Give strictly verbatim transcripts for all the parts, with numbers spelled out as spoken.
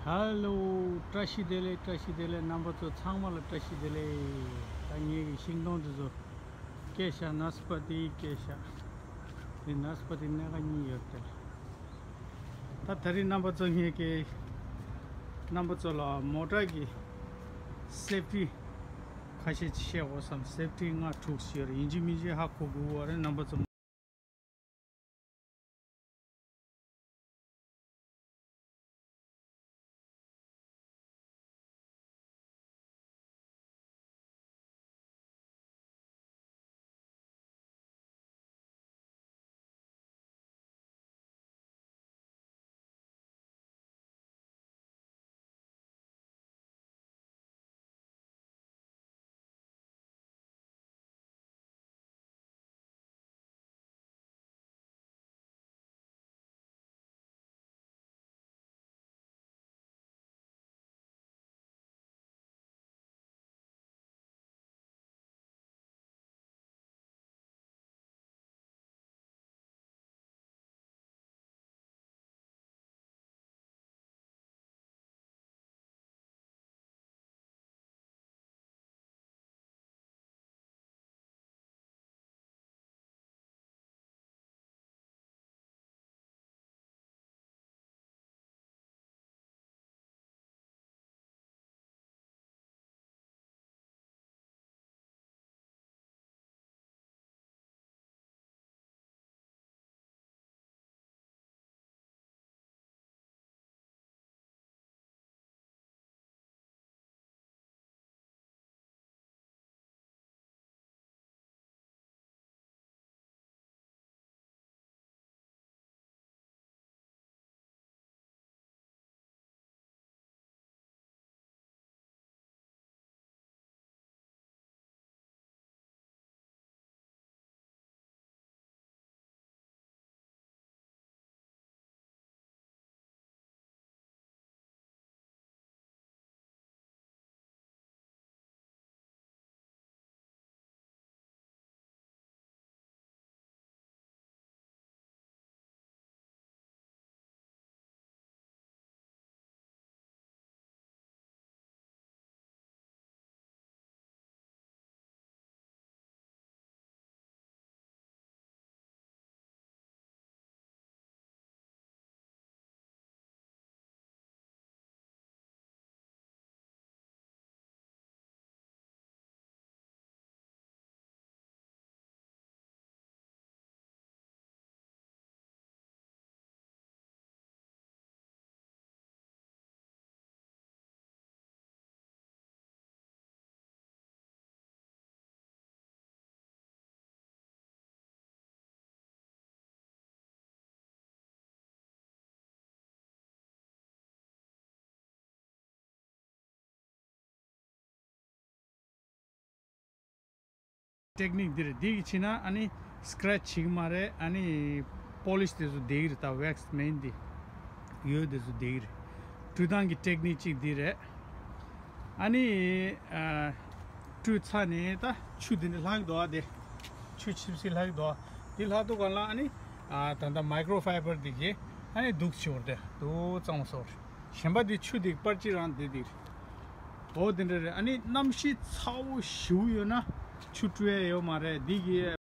ཧ་ལོ། བཀྲ་ཤིས་བདེ་ལེགས། བཀྲ་ཤིས་བདེ་ལེགས། རྣམ་པ་ཚོ་ཚང་མ་ལ་བཀྲ་ཤིས་བདེ་ལེགས། ད་ངེད་ཀྱི་ཤིང་སྡོང་དེ་ཚོ་སྐྱེས་ཤག་ནཱ་སི་པ་ཏི་སྐྱེས་ཤག་དེ་ནཱ་སི་པ་ཏི་སྣ་ཁ་གཉིས་ཡོད་དེ། ད་ད་རིང་རྣམ་པ་ཚོ་ངེད་ཀྱི་རྣམ་པ་ཚོ་ལ་མོ་ཊ་གི་སེབ་ཊི་ཁ་ཤས་ཅིག་བཤད་དགོས་བསམ། སེབ་ཊི་ལྔ་དྲུག་ཅིག་ཡོད་རེད། ཡིན་གཅིག་མིན་གཅིག་ཧ་གོ་དགོས་པ་རེད། རྣམ་པ་ཚོ། ཊེག་ནིག་འདི་རེད། འདི་གི་ཕྱིན་ན་ཨ་ནི་སི་ཀེ་རེཆ་བྱེད་ཀྱི་མ་རེད། ཨ་ནི་པོ་ལི་ཤི་དེ་ཚོ་བསྡད་ཀྱི་རེད། ད་ཝེག་སི་མེན་འདི་ཡོད་དེ་ཚོ་བསྡད་ཀྱི་རེད། བཀྲུ་སྟངས་ཀྱི་ཊེག་ནིག་གཅིག་འདི་རེད། ཨ་ནི་ཨ་བཀྲུས་ཚར་ནས་ད་ཆུ་འདི་ནས་ལྷག་གི་འདུག་ཨ། དེ་ཆུ་ཆིབས་སི་ལྷག་གི་འདུག་ཨ། འདི་ལྷག་དུས་གང་ལ་ཨ་ནི་ཨ་ད་ལྟ་མའི་ཀྲོ་ཕའི་བར་འདི་གིས་ཨ་ནི་འདུག་བྱེད་འོར་དེ་འདུག་གཙང་མ་བཟོ་རེད། གཞན་པ་འདི་ཆུ་འདི་པར་ཅི་རང་འདི་འདི་རེད། འོ་དེ་འདྲ་རེད། ཨ་ནི་གནམ་གཤིས་ཚ་བོ་ཞེ་པོ་ཡོད་ན་ཆུ་བཀྲུ་ཡ་ཡོད་མ་རེད། འདི་གི་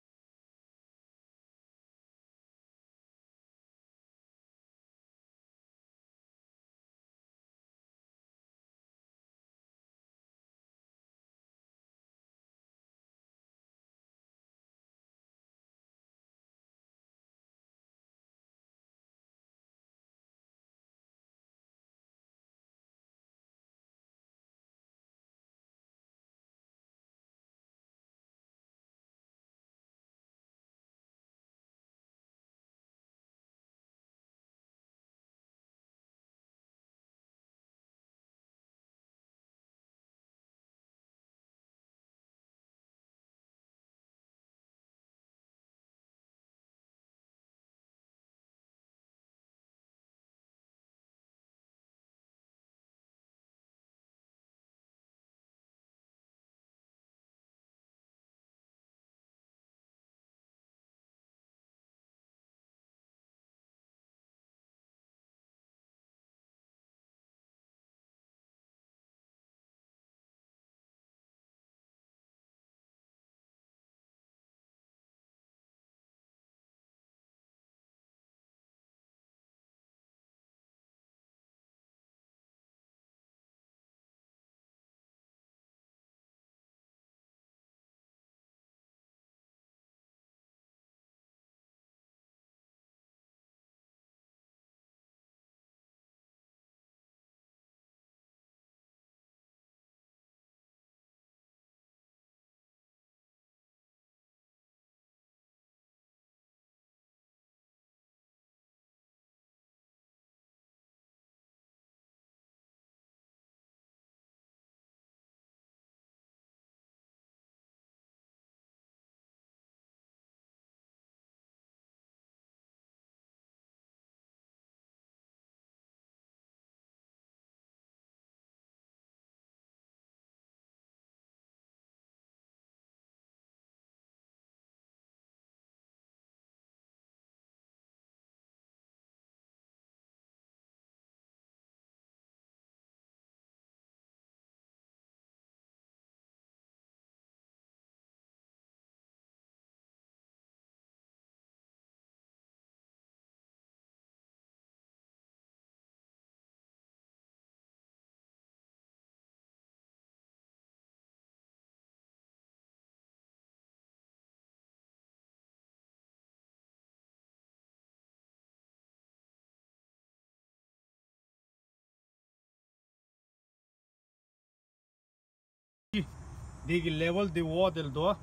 དེ་གི་ལེ་ཝལ་དེ་འོག་དེ་ལ་འདུག་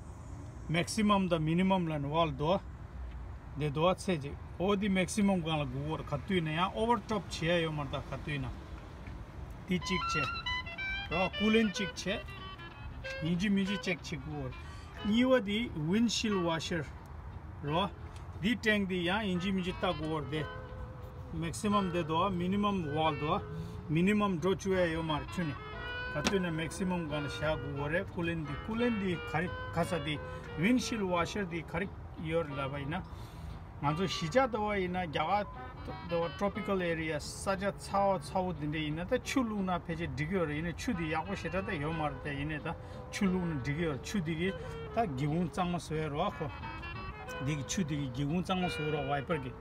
མེག་སི་མམ་དང་མི་ནི་མམ་ལ་འོག་ལ་འདུག་དེ་འདུག་ཚད་ཅིག་འོ་དེ་མེག་སི་མམ་སྒང་ལ་སྒུག་དགོས་རེད། ག་དུས་ན་ཡང་ཨོ་ཝར་ཊོབ་བྱེད་ཡ་ཡོད་མ་རེད། ད་ག་དུས་ན་དེ་གཅིག་བྱས་རོ། ཀུ་ལན་གཅིག་བྱས། ཡིན་གཅིག་མིན་གཅིག་ཅེག་བྱེད་དགོས་རེད། གཉིས་པ་དེ་ཝིན་ཤིལ་ཝ་ཤར་རོ། འདི་ཊེང་འདི་ཡང་ཡིན་གཅིག་མིན་གཅིག་ལྟ་དགོས་རེད། དེ་མེག་སི་མམ་དེ་འདུག་མི་ནི་མམ་འོག་ལ་འདུག་མི་ནི་མམ་འགྲོ་བཅུག་ཡ་ཡོད་མ་རེད་ཆུ་ནས། ག་དུས་ན་མེག་སི་མམ་སྒང་ལ་བཞག་དགོས་རེད། ཀུ་ལན་འདི་ཀུ་ལན་འདི་ག་རེ་ག་ས་འདི་ཝིན་ཤིལ་ཝ་ཤར་འདི་ག་རེ་ཡོད་རེད་ལབ་པ་ཡིན་ན། ང་ཚོ་གཞིས་ཆགས་ལྟ་བ་ཡིན་ན་རྒྱ་གར་ལྟ་བ་ཊོ་པི་ཀལ་ཨེ་རི་ཡ་ས་ཆ་ཚ་བ་ཚ་བོ་འདི་འདྲ་ཡིན་ན་ད་ཆུ་བླུགས་ན་ཕལ་ཆེར་འགྲིག་གི་ཡོད་རེད། ཡིན་ན་ཆུ་འདི་ཡག་པོ་ཞེ་དྲག་ད་ཡོད་མ་རེད། དེ་ཡིན་ནའི་ད་ཆུ་བླུགས་ན་འགྲིག་གི་ཡོད་རེད། ཆུ་འདི་གིས་ད་སྒེའུ་ཁུང་གཙང་མ་བཟོ་ཡ་རེད་བ་ཁོ། འདི་གི་ཆུ་འདི་གིས་སྒེའུ་ཁུང་གཙང་མ་བཟོ་རོགས་ཝའི་པར་གིས།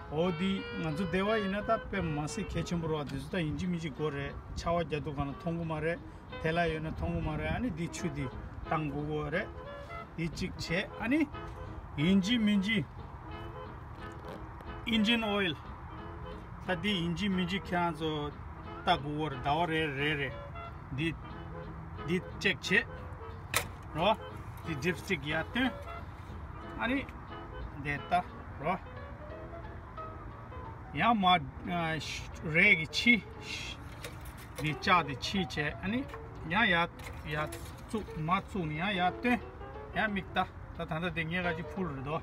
འོ་འདི་ང་ཚོ་སྡེ་བ་ཡིན་ན་ད་དཔེ་མ་སྲིད་གལ་ཆེན་པོ་རེད་བ། འདི་ཚོ་ད་ཡིན་གཅིག་མིན་གཅིག་དགོས་རེད། ཆར་པ་རྒྱག་དུས་སྒང་ལ་མཐོང་གི་མ་རེད། དེ་ལ་ཡོད་ན་མཐོང་གི་མ་རེད། ཨ་ནི་འདི་ཆུ་འདི་བཏང་དགོས་ཀྱི་རེད། འདི་གཅིག་བྱས། ཨ་ནི་ཡིན་གཅིག་མིན་གཅིག་ཨིན་ཇིན་ཨོ་ཡིལ། ད་འདི་ཡིན་གཅིག་མིན་གཅིག་ཁྱེད་རང་ཚོ་ལྟ་དགོས་ཀྱི་རེད། ཟླ་བ་རེ་རེ་རེ་འདི་འདི་ཅེག་བྱས་རོ། འདི་ཌིབ་སི་ཊིག་ཡར་བཏོན། ཨ་ནི་འདི་ལྟ་རོ། ཡང་མར་རས་ཀྱིས་ཕྱིས། འདི་ལྕགས་དེ་ཕྱིས་བྱས། ཨ་ནི་ཡང་ཡར་ཡར་བཙུགས། མར་བཙུགས་ནས་ཡང་ཡར་བཏོན། ཡང་མིག་ལྟ། ད་ད་ལྟ་དེ་ངས་ག་ཅིག་ཕུལ་རེད་དོ།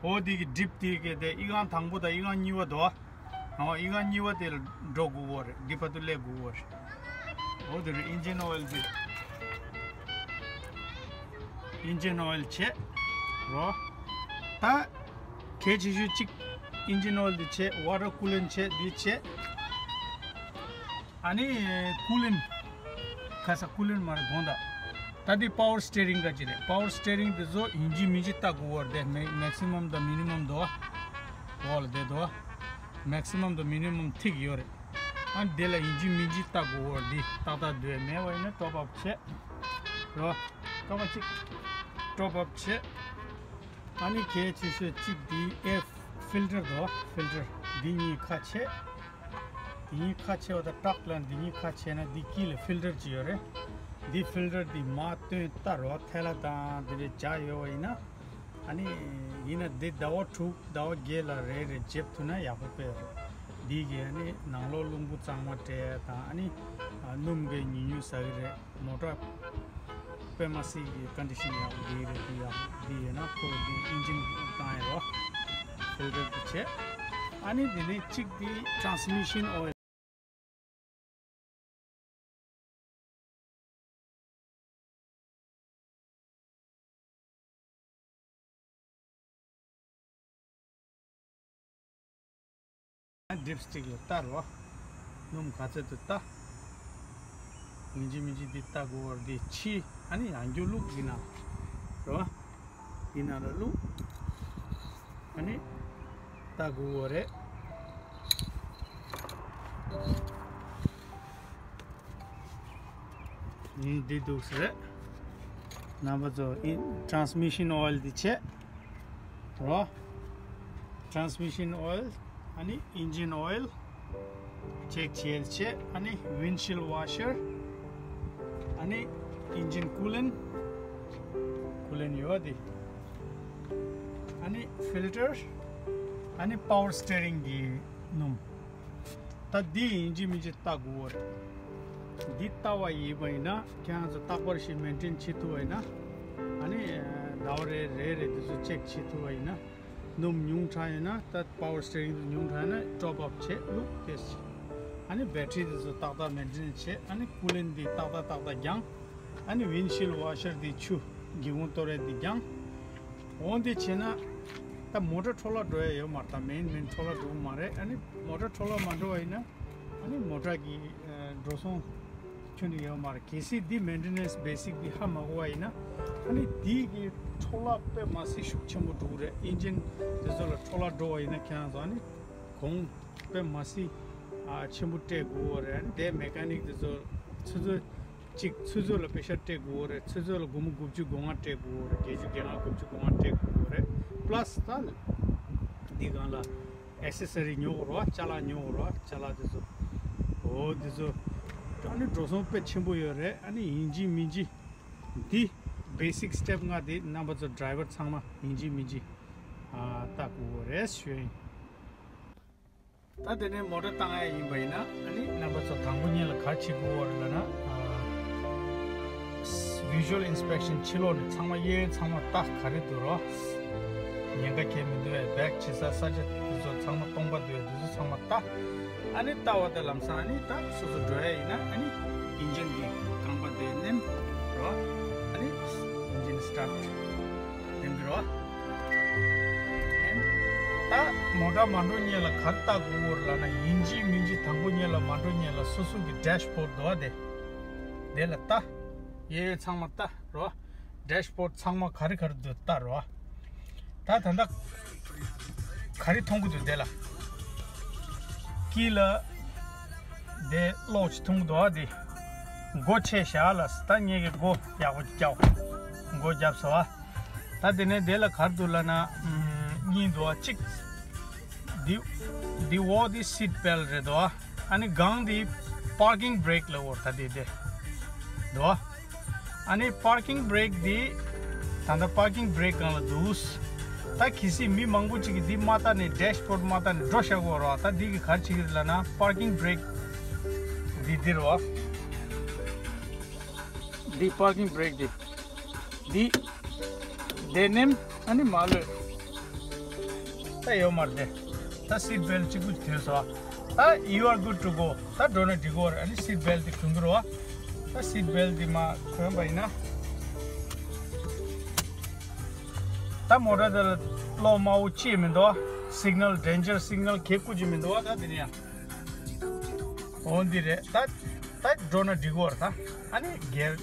འོ་འདི་གི་ཌིབ་དེ་གི་དེ་ཨི་ཁང་དང་པོ་དང་ཨི་ཁང་གཉིས་པ་དོ། འོ་ཨི་ཁང་གཉིས་པ་དེ་ལ་འགྲོ་དགོས་ཀྱི་རེད། འདི་བར་དུ་སླེབས་དགོས་ཀྱི་རེད། འོ་དེ་རེད། ཨིན་ཇིན་ཨོ་ཡིལ་དེ། ཨིན་ཇིན་ཨོ་ཡིལ་བྱས་རོ། ད་གལ་ཆེ་ཤོས་གཅིག་ཨིན་ཇིན་ཨོ་ཡིལ་དེ་བྱས། ཝ་ཊར་ཀུ་ལན་བྱས། འདི་བྱས། ཨ་ནི་ཀུ་ལན། ཁ་ས་ཀུ་ལན་མ་རེད་དགོངས་དག་ད་འདི་པ་ཝར་སི་ཊི་ཡ་རིང་ག་ཅིག་རེད། པ་ཝར་སི་ཊི་ཡ་རིང་དེ་ཚོ་ཡིན་གཅིག་མིན་གཅིག་ལྟ་དགོས་ཀྱི་རེད། དེ་མེག་མེག་སི་མམ་དང་མི་ནི་མམ་འདུག་བ། འོག་ལ་བསྡད་འདུག་བ། མེག་སི་མམ་དང་མི་ནི་མམ་ཐིག་ཡོད་རེད། ཨ་ནི་དེ་ལ་ཡིན་གཅིག་མིན་གཅིག་ལྟ་དགོས་ཀྱི་རེད། འདི་ཏག་ཏག་འདུག་མེད་པ་ཡིན་ན་ཊོབ་ཨབ་བྱས་རོ། སྐར་མ་གཅིག་ཊོབ་ཨབ་བྱས། ཨ་ནི་གལ་ཆེ་ཤོས་གཅིག་འདི་ཨེར་ཕིལ་ཊར་འདུག་བ། ཕིལ་ཊར་འདི་གཉིས་ཁ་ཕྱེ། འདི་གཉིས་ཁ་ཕྱེ་བ་དང་ཊག་ལ་འདི་གཉིས་ཁ་ཕྱེ་ན་འདི་དཀྱིལ་ལ་ཕིལ་ཊར་ཅིག་ཡོད་རེད། འདི་ཕིལ་ཊར་འདི་མར་བཏོན་ལྟ་རོ། ཐལ་བ་དང་འདི་འདྲ་རྒྱག་ཡོད་པ་ཡིན་ན། ཨ་ནི་ཡིན་ན་འདི་ཟླ་བ་དྲུག་ཟླ་བ་བརྒྱད་ལ་རེ་རེ་འཇེབ་ཐུབ་ན་ཡག་པོ་དཔེ་རེད། འདི་གི་ཨ་ནི་ནང་ལོགས་རླུང་བུ་གཙང་མ་སྤྲད་དང་ཨ་ནི་སྣུམ་གི་ཉུང་ཉུང་ཟ་གི་རེད། མོ་ཊ་དཔེ་མ་སྲིད་ཀྱི་ཀོན་ཌི་ཤན་ཡག་པོ་འདི་རེད། འདི་ཡག་པོ་འདི་ཡོད་ན་ཁོ་འདི་ཨིན་ཇིན་བཏང་ཡ་རོ། ཕིལ་ཊར་འདི་བྱས། ཨ་ནི་འདི་ནས་གཅིག་འདི་ཊ་རན་སི་མི་ཤན་ཨོ་ཡིལ། ཌིབ་སི་ཊིག་ལ་བསྟར་བ། སྣུམ་ག་ཚད་དུ་བཏང་། ཡིན་གཅིག་མིན་གཅིག་འདི་བཏང་དགོས་པ་རེད། འདི་ཕྱིས། ཨ་ནི་ཡང་བསྐྱར་བླུགས། འདི་ནང་རེད་བ། འདི་ནང་ལ་བླུགས། ཨ་ནི་བཏང་དགོས་པ་རེད། འདི་འདུག་སེ་རེད། རྣམ་པ་ཚོ། ཨིན། ཊ་རན་སི་མི་ཤན་ཨོ་ཡིལ་འདི་བྱས་རོ། ཊ་རན་སི་མི་ཤན་ཨོ་ཡིལ། ཨ་ནི་ཨིན་ཇིན་ཨོ་ཡིལ་ཅེག་བྱས་བྱས། ཨ་ནི་ཝིན་ཤིལ་ཝ་ཤར། ཨ་ནི་ཨིན་ཇིན་ཀུ་ལན། ཀུ་ལན་ཡོད་དེ། ཨ་ནི་ཕིལ་ཊར། ཨ་ནི་པ་ཝར་སི་ཊི་ཡ་རིང་གི་སྣུམ། ད་འདི་ཡིན་གཅིག་མིན་གཅིག་བལྟ་དགོས་པ་རེད། འདི་བལྟ་བ་ཡིན་པ་ཡིན་ན་ཁྱེད་རང་ཚོ་རྟག་པར་ཞིག་མེན་ཊེན་བྱེད་ཐུབ་པ་ཡིན་ན། ཨ་ནི་ཟླ་བ་རེ་རེ་རེ་འདི་ཚོ་ཅེག་བྱེད་ཐུབ་པ་ཡིན་ན། སྣུམ་ཉུང་དྲགས་ཡོད་ན། ད་པ་ཝར་སི་ཊི་ཡ་རིང་ཉུང་དྲགས་ན་ཊོབ་ཨབ་བྱེད་བླུགས་དེ། ཨ་ནི་བེ་ཊི་རི་འདི་ཚོ་ཏག་ཏག་མེན་ཊེ་ནེན་སི་བྱེད། ཨ་ནི་ཀུ་ལན་འདི་ཏག་ཏག་ཏག་ཏག་རྒྱང་། ཨ་ནི་ཝིན་ཤིལ་ཝ་ཤར་འདི་ཆུ་སྒེའུ་ཁུང་གཏོར་ཡས་འདི་རྒྱང་། འོ་འདི་བྱས་ན་ད་མོ་ཊ་འཕྲོ་བརླག་འགྲོ་ཡ་ཡོད་མ་རེད། ད་མེན་མེན་འཕྲོ་བརླག་འགྲོ་གི་མ་རེད། ཨ་ནི་མོ་ཊ་འཕྲོ་བརླག་མ་འགྲོ་བ་ཡིན་ན། ཨ་ནི་མོ་ཊ་གི་ཨ་འགྲོ་སོང་ཁྱོན་ནས་ཡོད་མ་རེད། གལ་སྲིད་འདི་མེན་ཊེ་ནེན་སི་བེ་སིག་འདི་ཧ་མ་གོ་བ་ཡིན་ན། ཨ་ནི་འདི་གི་འཕྲོ་བརླག་དཔེ་མ་སྲིད་ཤུགས་ཆེན་པོ་འགྲོ་གི་རེད། ཨིན་ཇིན་དེ་ཚོ་ལ་འཕྲོ་བརླག་འགྲོ་བ་ཡིན་ན་ཁྱེད་རང་ཚོ་ཨ་ནི་གོང་དཔེ་མ་སྲིད་ཨ་ཆེན་པོ་སྤྲད་དགོས་པ་རེད། ཨ་ནི་དེ་མེ་ཀ་ནིག་དེ་ཚོ་ཆུ་ཚོད་གཅིག་ཆུ་ཚོད་ལ་པེ་ཤ་སྤྲད་དགོས་པ་རེད། ཆུ་ཚོད་ལ་སྒོར་མོ་དགུ་བཅུ་སྒོར་ལྔ་སྤྲད་དགོས་པ་རེད། བརྒྱད་ཅུ་བརྒྱད་ལྔ་དགུ་བཅུ་སྒོར་ལྔ་སྤྲད་དགོས་པ་རེད། པ་ལ་སི་ད་འདི་སྒང་ལ་ཨེག་སེ་སི་རི་ཉོ་དགོས་རེད་བ། ཅ་ལག་ཉོ་དགོས་རེད་བ། ཅ་ལག་དེ་ཚོ། འོ་དེ་ཚོ་ཨ་ནི་འགྲོ་སོང་དཔེ་ཆེན་པོ་ཡོད་རེད། ཨ་ནི་ཡིན་གཅིག་མིན་གཅིག་ འདི་basic step ལྔ་དེ་རྣམ་པ་ཚོ་driver ཚང་མ་ཡིན་གཅིག་མིན་གཅིག་ཨ་ལྟ་དགོས་རེད་ཞུ་ཡིན། ད་དེ་ནས་མོ་ཊ་བཏང་ཡ་ཡིན་པ་ཡིན་ན་ཨ་ནི་རྣམ་པ་ཚོ་དང་པོ་ཉིད་ལ་ག་རེ་བྱེད་དགོས་རེད་ལབ་ན། visual inspection ཕྱི་ལོགས་ནས་ཚང་མ་གཡས་གཡོན་ཚང་མ་ལྟ། ག་རེ་འདུག་རོ། ཉེན་ཁ་གང་ཡང་མི་འདུག་བས། བྷེག་བྱེད་ས་ས་ཆ་དེ་ཚོ་ཚང་མ་སྟོང་པ་འདུག་བས། དེ་ཚོ་ཚང་མ་ལྟ། ཨ་ནི་ལྟ་བ་དང་ལམ་སང་ཨ་ནི་ད་སོ་སོ་འགྲོ་ཡ་ཡིན་ན་ཨ་ནི་ཨིན་ཇིན་གྱི་རྐང་པ་དེ་མནན་རོ། ཨ་ནི་ཨིན་ཇིན་སི་ཊར་ཊི་མནན་གྱི་རོ། མནན། ད་མོ་ཊ་མ་འགྲོ་སྔོན་ལ་ག་རེ་ལྟ་དགོས་རེད་ལབ་ན་ཡིན་གཅིག་མིན་གཅིག་དང་པོ་སྔོན་ལ་མ་འགྲོ་སྔོན་ལ་སོ་སོ་གི་ཌེཤ་བོར་ཌི་འདུག་བ་དེ། དེ་ལ་ལྟ། གཡས་གཡོན་ཚང་མ་ལྟ་རོ། ཌེཤ་བོར་ཌི་ཚང་མ་ག་རེ་ག་རེ་འདུག་ལྟ་རོ། ད་ད་ལྟ་ག་རེ་མཐོང་གི་འདུག་དེ་ལ། དཀྱིལ་ལ་དེ་གློག་ཅིག་མཐོང་གི་འདུག་ཨ་དེ། སྒོ་ཕྱེ་བཞག་ལ། ད་ངེད་ཀྱི་སྒོ་ཡག་པོ་ཅིག་རྒྱབ། སྒོ་བརྒྱབ་སོང་ཨ། ད་དེ་ནས་དེ་ལ་ག་རེ་འདུག་ལབ་ན་ཨམ་གཉིས་འདུག་ཨ། གཅིག་འདི་འདི་འོག་འདི་སིཊ་བེལ་རེད་འདུག་ཨ། ཨ་ནི་སྒང་འདི་པར་ཀིང་བྷི་རེག་ལབ་ཡོད་རེད། ད་དེ་དེ་འདུག་ཨ། ཨ་ནི་པར་ཀིང་བྷི་རེག་འདི་ད་ལྟ་པར་ཀིང་བྷི་རེག་སྒང་ལ་འདུག་ད་གལ་སྲིད་མི་མང་པོ་ཅིག་གིས་འདི་མ་བལྟས་ནས་ཌེཤ་བོར་ཌི་མ་བལྟས་ནས་འགྲོ་བཞག་གི་ཡོད་རེད་བ། ད་འདི་གིས་ག་རེ་བྱེད་ཀྱི་རེད་ལབ་ན་པར་ཀིང་བྷི་རེག་འདི་འདི་རེད་བ། འདི་པར་ཀིང་བྷི་རེག་འདི། འདི། དེ་མནན། ཨ་ནི་མར་གློད། ད་ཡོད་མ་རེད་དེ། ད་སིཊ་བེལ་གཅིག་པུ་དུས་སོ། ད་you are good to go། ད་འགྲོ་ན་འགྲིག་གི་རེད། ཨ་ནི་སིཊ་བེལ་འདི་གྱོན་གྱི་རེད་བ། ད་སིཊ་བེལ་འདི་མར་གྱོན་པ་ཡིན་ན། ད་མོ་ཊ་དེ་ལ་གློག་དམར་པོ་ཅི་ཡང་མི་འདུག་བ། སིག་ནལ། ཌེན་ཇར་སིག་ནལ་གང་ཡང་བསྐུར་གྱི་མི་འདུག་བ། ད་འདི་ནས་ཡང་། འོ་འདི་རེད། ད་ད་འགྲོ་ན་འགྲིག་གི་རེད་ད། ཨ་ནི་སྒེར་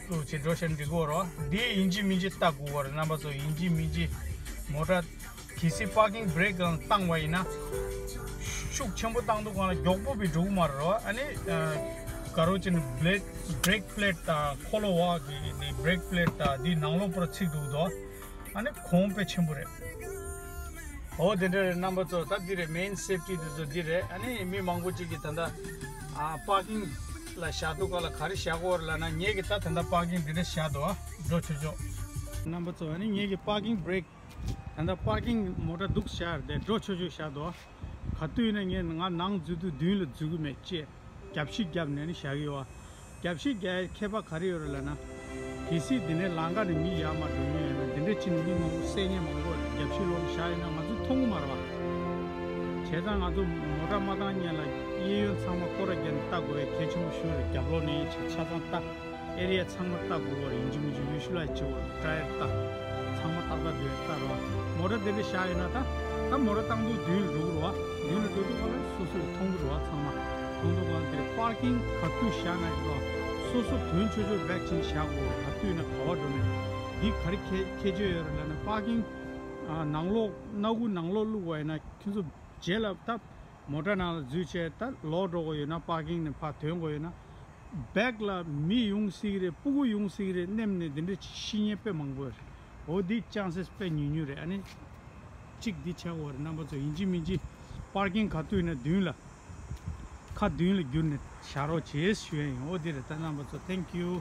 དུ་ཅིག་འགྲོ་བཞིན་འགྲིག་གི་རེད། འདི་ཡིན་གཅིག་མིན་གཅིག་ལྟ་དགོས་རེད། རྣམ་པ་ཚོ་ཡིན་གཅིག་མིན་གཅིག་མོ་ཊ་གལ་སྲིད་པར་ཀིང་བྷི་རེག་སྒང་བཏང་བ་ཡིན་ན། ཤུགས་ཆེན་པོ་བཏང་དུས་སྒང་ལ་མགྱོགས་པོ་བས་འགྲོ་གི་མ་རེད་བ། ཨ་ནི་ག་རེ་ཟེར་ན་བྷི་རེག་བྷི་རེག་པི་ལེ་ཊི་དང་འཁོར་ལོ་བ་གི་འདི་བྷི་རེག་པི་ལེ་ཊི་དང་འདི་ནང་ལོགས་པུ་ར་ཚིག་འདུག་དོ། ཨ་ནི་གོང་དཔེ་ཆེན་པོ་རེད། འོ་དེ་འདྲ་རེད། རྣམ་པ་ཚོ་ད་འདི་རེད། མེན་སེབ་ཊི་དེ་ཚོ་འདི་རེད། ཨ་ནི་མི་མང་པོ་ཅིག་གིས་ད་ལྟ་ཨ་པར་ཀིང་ལ་བཞག་དུས་སྒང་ལ་ག་རེ་བཞག་གི་ཡོད་རེད་ལབ་ན། ངེད་ཀྱིས་ད་ད་ལྟ་པར་ཀིང་འདི་འདྲ་བཞག་འདུག་ཨ། འགྲོ་ཆོག་ཆོག་རྣམ་པ་ཚོ་ཨ་ནི་ངེད་ཀྱི་པར་ཀིང་བྷི་རེག་ད་ལྟ་པར་ཀིང་མོ་ཊ་འདུག་བཞག་རེད་དེ། འགྲོ་ཆོག་ཆོག་བཞག་འདུག་ཨ། ག་དུས་ཡིན་ན་ངས་ང་ནང་འཛུལ་དུས་མདུན་ལ་འཛུལ་གི་མེད་ཅེས། རྒྱབ་བཤིག་བརྒྱབ་ནས་ནི་བཞག་གི་ཡོད་ཨ། རྒྱབ་བཤིག་རྒྱག་ཡའི་ཁྱད་པར་ག་རེ་ཡོད་རེད་ལབ་ན། གལ་སྲིད་འདི་ནས་ལམ་ཁ་ནས་མི་ཡར་མར་འགྲོ་མྱོང་ཡོད་ན། འདི་འདྲ་ཅིག་ནས་མི་མང་པོ་བསད་མཁན་མང་པོ་རེད། རྒྱབ་བཤིག་ལོག་ནས་བཞག་ཡོད་ན་ང་ཚོས་མཐོང་གི་མ་རེད་བ། བྱས་ཙང་ང་ཚོ་མོ་ཊ་མ་བཏང་སྔོན་ལ་གཡས་གཡོན་ཚང་མ་སྐོར་ར་བརྒྱབ་ནས་ལྟ་དགོས་པའི་གལ་ཆེན་པོ་ཞིག་རེད། རྒྱབ་ལོགས་ནས་ཆ་ཆ་ཚང་ལྟ། ཨེ་རི་ཡ་ཚང་མ་ལྟ་དགོས་པ་རེད། ཡིན་གཅིག་མིན་གཅིག་ཝི་ཤུ་ལའི་ཛི་བྱེད་དགོས་རེད། ཊ་ཡར་ལྟ། ཚང་མ་ཏག་ཏག་འདུག་ལྟ་རོགས། མོ་ཊ་དེ་འདྲ་བཞག་ཡོད་ན་ད། ད་མོ་ཊ་བཏང་དུས་མདུན་ལ་འགྲོ་གི་རེད་བ། མདུན་ལ་འགྲོ་དུས་སྒང་ལ་སོ་སོ་མཐོང་གི་རེད་བ། ཚང་མ་མཐོང་དུས་སྒང་ལ་དེ་པར་ཀིང་ག་དུས་བཞག་ན་ཡོད་རོགས། སོ་སོ་དོན་ཆོས་ཆོས་བེག་ཅིག་བཞག་དགོས་རེད། ག་དུས་ཡིན་ན་ག་པར་འགྲོ་ནས། འདི་ག་རེ་ཁྱད་ཁྱད་ཆོས་ཡོད་རེད་ལབ་ན། པར་ཀིང་ཨ་ནང་ལོགས་སྣ་ཁུག་ནང་ལོགས་བླུགས་པ་ཡིན་ན་ཁྱོད་ཚོ་རྗེས་ལ་ད་མོ་ཊ་ནང་ལ་འཛུལ་བྱས་ད་ལོག་འགྲོ་དགོས་ཡོད་ན། པར་ཀིང་ནས་ཕར་ཐོན་དགོས་ཡོད་ན། བེག་ལ་མི་ཡོང་སྲིད་ཀྱི་རེད། སྤུ་གུ་ཡོང་སྲིད་ཀྱི་རེད། མནན་ནས་འདི་འདྲ་ཤི་མཁན་དཔེ་མང་པོ་རེད། འོ་འདི་ཅན་སེས་དཔེ་ཉུང་ཉུང་རེད། ཨ་ནི་གཅིག་འདི་ཆགས་ཡོད་རེད། རྣམ་པ་ཚོ་ཡིན་གཅིག་མིན་གཅིག་པར་ཀིང་ག་དུས་ཡིན་ན་མདུན་ལ་ཁ་མདུན་ལ་བསྒྱུར་ནས་བཞག་རོགས་བྱེད་ཞུ་ཡ་ཡིན། འོ་འདི་རེད། ད་རྣམ་པ་ཚོ་thank you།